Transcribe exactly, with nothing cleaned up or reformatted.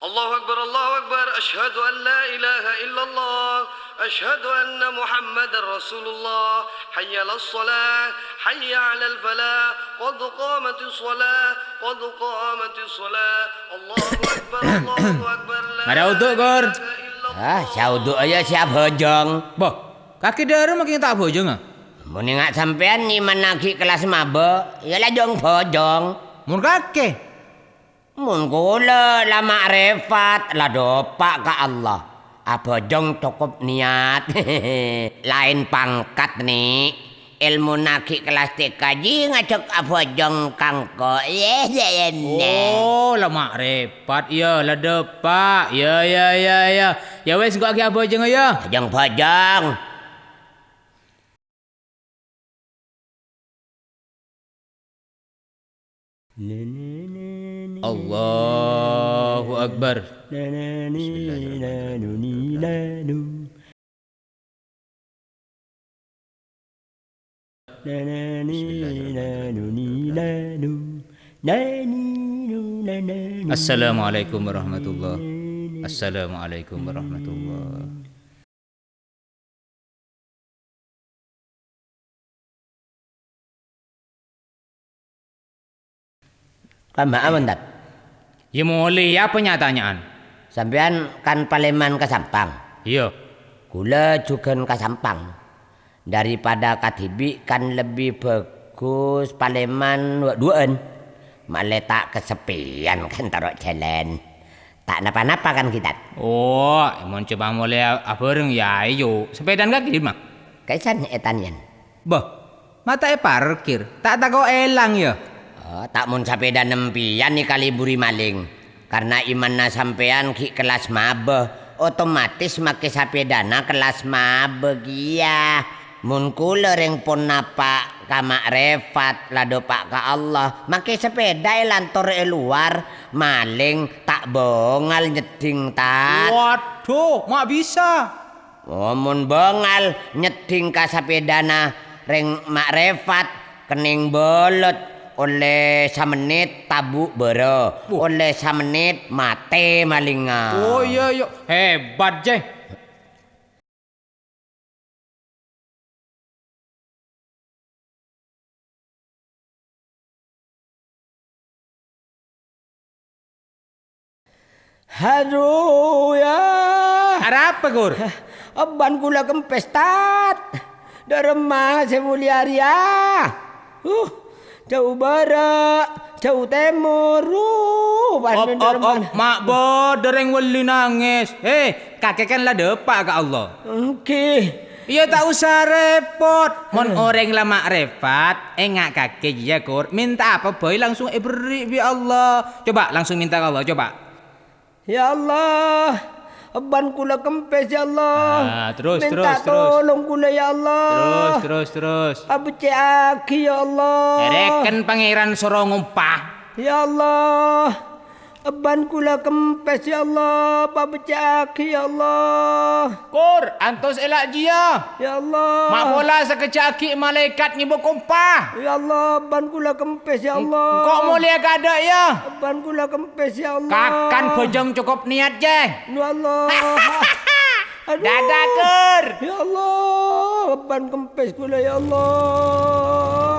الله أكبر، الله أكبر، أشهد أن لا إله إلا الله، أشهد أن محمدا رسول الله، حي على الصلاة، حي على الفلاح، قد قامت الصلاة، قد قامت الصلاة، الله أكبر، الله أكبر، لا Mara wudu, Gur. إله إلا الله. Ah, sè wudu aja sè abhâjâng. Bâh, kakè dhâremma kèng ta' abhâjânga? Mon enga' sampèyan nyèmana ghi' kellas mabâ, iyâ la jâng bhâjâng. Mon kakè? Mon kaulâ la ma'rifat, la dâpa' ka Allah. Abhâjâng cokop niyat. Laèn pangkat, Nè'. Èlmona ghi' kellas T K jiyâ ngajhâk abhâjâng ka engko'. Iyâ, iyâ, iyâ, nè. Oh, la ma'rifat, iyâ, la dâpa'. Iyâ, iyâ, iyâ, iyâ. Iyâ wes, engko' ghi' abhâjânga, iyâ. Bhâjâng, bhâjâng. Allahu Akbar. Bismillahirrahmanirrahim. Assalamualaikum warahmatullah. Assalamualaikum warahmatullah. Kamma aman, Tat? Iyâ molè, apa nya-tanya'an? Sampèyan kan palèman ka Sampang. Iyâ. Kaulâ jhughân ka Sampang. Daripada kadhibi' kan lebbi bhâghus palèman wâ'-duwâ'ân. Ma'lè ta' kasampèyan kan toro' jhâlân. Ta' napa-napa kan, Gitat? Oh, mon coma molè abhâreng, yâ ayo. Sapèdana kakè dimma? Ka'issan ètanya'an. Bâh, ma' ta' èparkir, ta' tako' èlang, yâ? Oh, ta' mon sapèdana sampèyan èkalebbhuri malèng. Karna imanna sampèyan ghi' kellas mabâ, otomatis makè sapèdana kellas mabâ kèya. Mon kaulâ rèng ponapa ka ma'rifat la dâpa' ka Allah, makè sapèda èlantor è lowar, malèng ta' bângal nyeddhing, Tat. Waduh, ma' bisa? Oh, mon bângal nyeddhing ka sapèdana rèng ma'rifat, kennèng bâlât, ollè samennit tabu' bârâ, Wuh. Ollè samennit matè malèngnga. Oh, iyâ, iyâ. Hebat, Jay. Adu, yâ. Arapa, Gur? Ebbhân kaulâ kempes, Tat. Dhâremma sè molèya rèya. Uh, jhâu bârâ', jhâu tèmor. Uh, Op, op, op, ma' bâdâ rèng wali nangès. He, kakè kan la dâpa' ka Allah. Èngghi. Iyâ, ta' osa rèpot. Mon orèng la ma'rifat, enga' kakè jiyâ, Gur. Mènta apa bhâi langsung èberri' bi' Allah. Coba langsung mènta ka Allah, coba. Ya Allah, ebbhân kaulâ kempes, ya Allah. Ah, terus, Mènta terus, terus. Tolong kaulâ, ya Allah. Terus, terus, terus. Pabeccè'aghi, ya Allah. Èrèken Pangèran soro ngompa. Ya Allah, ebbhân kaulâ kempes, ya Allah. Pabeccè'aghi, ya Allah. Gur, antos èla' jiyâ. Ya Allah. Ma' pola sakejjhâ' aghi' malaèkat nyèbâ kompa. Ya Allah, ebbhân kaulâ kempes, ya Allah. Engko' molèya kaadâ', yâ. Ebbhân kaulâ kempes, ya Allah. Kakan bhâjâng cokop niyat, Jeng. Ya Allah. Aduh. Dadah, Gur. Ya Allah, ebbhân kempes kaulâ, ya Allah.